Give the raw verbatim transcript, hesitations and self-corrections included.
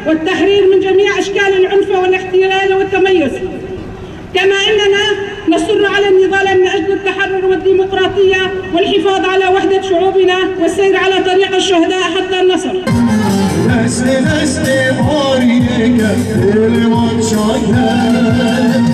والتحرير من جميع أشكال العنف والاحتلال والتميز، كما أننا نصر على النضال من أجل التحرر والديمقراطية والحفاظ على وحدة شعوبنا والسير على طريق الشهداء حتى النصر. Destê destê hariyê ke, êlê wan çaye.